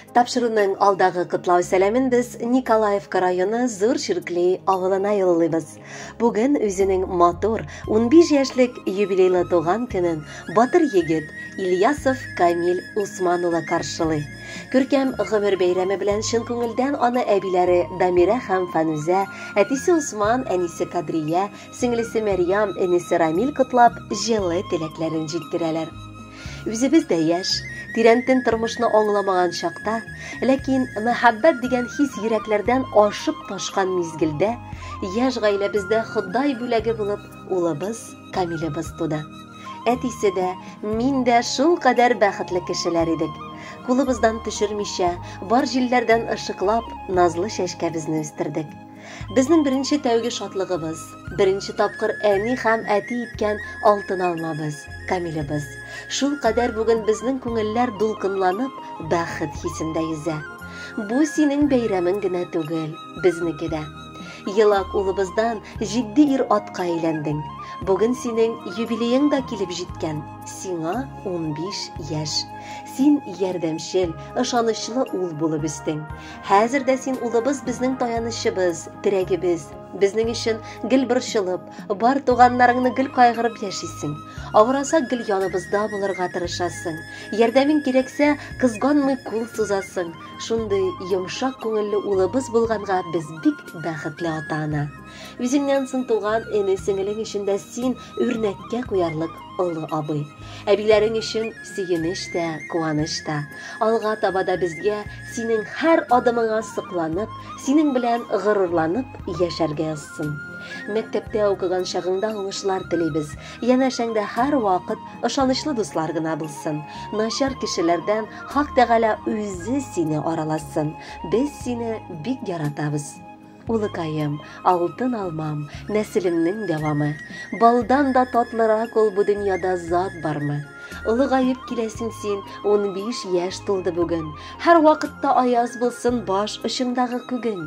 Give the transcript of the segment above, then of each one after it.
Тапшыруның алдагы котлау сәламен без Николаевка районы Зур Чиркли авылына юллыйбыз. Бүген үзенең матур 15 яшьлек юбилейлы туган көнен батыр егет Ильясов Камил Усман улы каршылый. Күркәм гомер бәйрәме белән чын күңелдән аны әбиләре Дамирә һәм Фәнүзә, әтисе Усман, әнисе Кадрия, сеңлесе Мәрьям, энесе Рамил котлап, җылы теләкләрен җиткерәләр. Үзебез дә яшь, тирәнтен тормышны аңламаган чакта, ләкин мәхәббәт дигән хис йөрәкләрдән ашып ташкан мизгелдә, яшь гаиләбездә Ходай бүләге булып улыбыз Камилебыз туды. Әтисе дә, мин дә шулкадәр бәхетле кешеләр идек. Кулыбыздан төшермичә, бар җилләрдән ышыклап, назлы чәчкәбезне үстердек. Безнең беренче тәүге шатлыгыбыз, беренче тапкыр әни һәм әти иткән алтын алмабыз, Камилебыз. Шул кадәр бүген безнең күңелләр дулкынланып, бәхет хисендә йөзә. Бу синең бәйрәмең генә түгел, безнеке дә. Елак улыбыздан җитди ир-атка әйләндең. Бүген синең юбилеең да килеп җиткән. Сиңа 15 яшь. Син ярдәмчел, ышанычлы ул булып үстең. Хәзер дә син улыбыз безнең таянычыбыз, терәгебез. Безнең өчен гел борчылып, бар туганнарыңны гел кайгырып яшисең. Авырасак гел яныбызда булырга тырышасың. Ярдәмең кирәксә, кызганмый кул сузасың. Шундый йомшак күңелле улыбыз булганга без бик бәхетле ата-ана. Үзеңнән соң туган эне-сеңелең өчен дә син үрнәккә куярлык олы абый. Әбиләрең өчен сөенеч тә, куаныч та. Алга таба да безгә синең һәр адымыңа сокланып, синең белән горурланып яшәргә язсын. Мәктәптә укыган чагыңда уңышлар телибез. Янәшәңдә һәрвакыт ышанычлы дуслар гына булсын. Начар кешеләрдән Хак Тәгалә үзе сине араласын. Без сине бик яратабыз. Улыкаем, алтын алмам, нәселемнең дәвамы. Балдан да татлырак ул бу дөньяда зат бармы? Олыгаеп киләсең син, 15 яшь тулды бүген. Һәр вакытта аяз булсын баш очыңдагы күгең.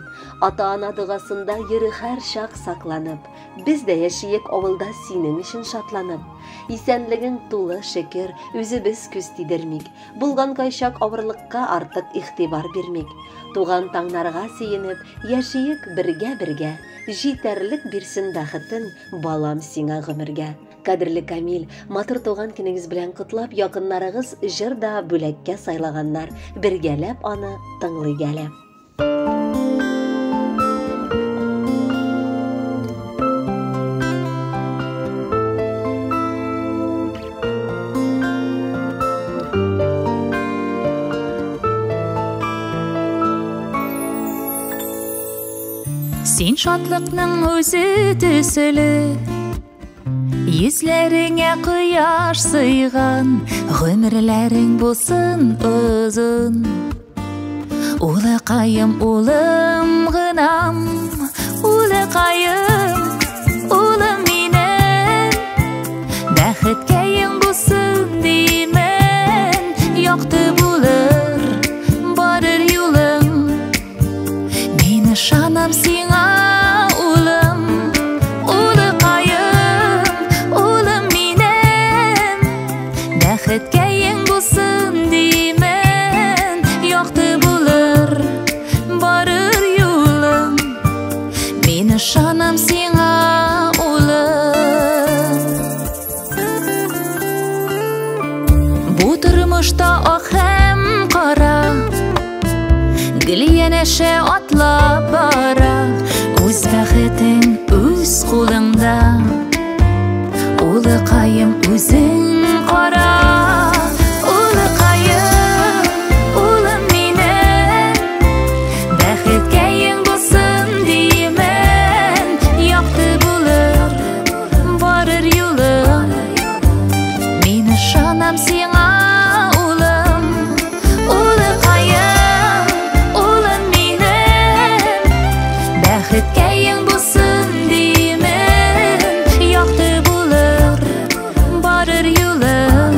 Ата-ана догасында йөре һәр чак сакланып. Без дә яшиек авылда синең өчен шатланып. Исәнлегең тулы, шөкер, үзебез күз тидермик. Булган кайчак авырлыкка артык игътибар бирмик. Туган таңнарга сөенеп, яшиек бергә-бергә. Җитәрлек бирсен бәхетен, балам сиңа гомергә. Кадерле Камил, матур туган көнегез белән котлап, якыннарыгыз җыр да бүләккә сайлаганнар. Бергәләп аны тыңлыйк әле. Син шатлыкның үзе төсле, йөзләреңә кояш сыйган, гомерләрең булсын озын. Улыкаем, улым гынам, улыкаем, улым минем, бәхеткәең булсын димен, якты булыр барыр юлың. Мин ышанам сиңа, улым, улыкаем, улым минем, бәхеткәең булсын димен, якты булыр барыр юлың. Мин ышанам сиңа, улым. Бу тормышта ак һәм кара гел янәшә атлап бара. Үз бәхетең үз кулыңда, улыкаем, үзең кара. Улыкаем, улым минем, бәхеткәең булсын димен, якты булыр барыр юлың. Мин ышанам сиңа, улым, улыкаем, улым минем, бәхеткәең булсын димен, якты булыр барыр юлың.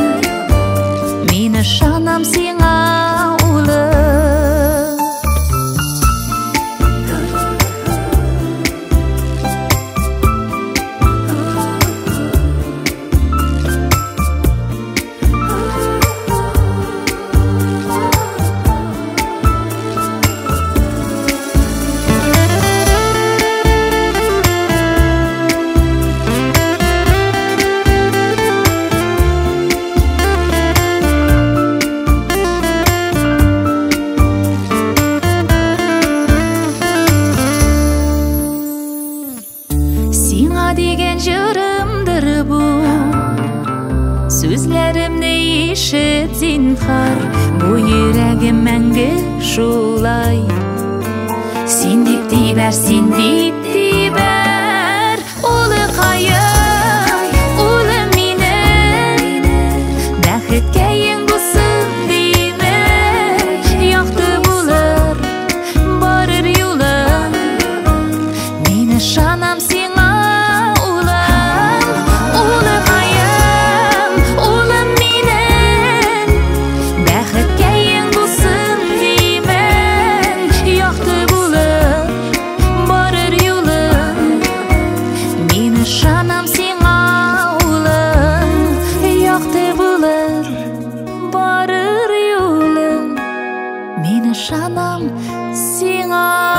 бәхет, зинһар. Бу йөрәгем мәңге шулай. Син дип тибәр, син дип тибәр, улыкаем, улым минем. Бәхеткәең булсын димен, якты булыр барыр юлың. Мин ышанам сиңа, улым, улыкаем, улым минем. Бәхеткәең булсын димен, якты булыр барыр юлың. Мин ышанам сиңа, улым, якты булыр барыр юлың. Мин ышанам сиңа.